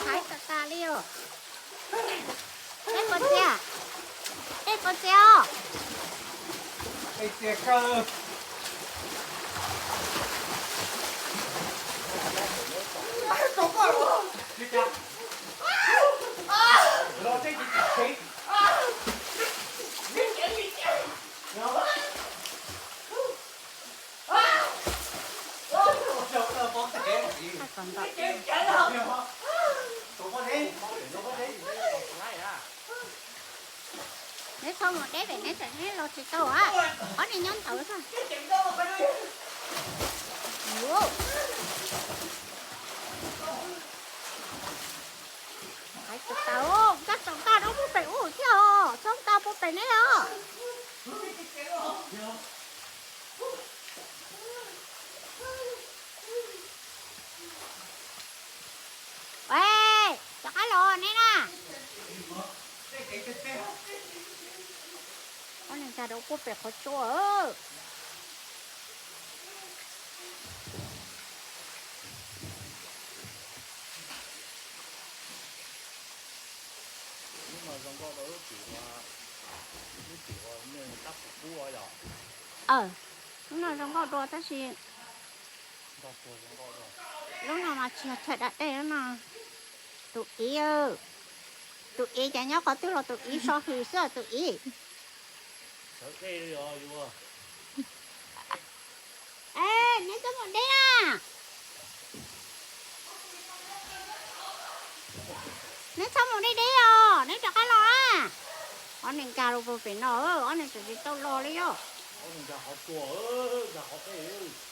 Hais tas tas li os. Dej puas txias? Dej puas txias os? Neb txhob mus deb pem neb tseem neb los tsis tau a. Ob niag nyob ntawd xwb. Hais tau, nkag tsaus ntaj rau puag pem ub thiab os, tsaus ntaj puag pem neb os. Rov qab los neb na. Ob niag nkag rau puag pem qhov tsua. Lub no zoo nkauj dua tab sis lub no mas tsis yog chaw da dej lub no. Tus ib, tus ib ces nyob qhov twg los tus ib so hws xwb tus ib. Neb txhob mus deb na. Neb txhob mus deb deb os, neb rov qab los na. Ob niag nkag rau puag pem no, ob niag tseem tsis tau los li os. Ob niag nkag qhov tsua, nkag qhov dej.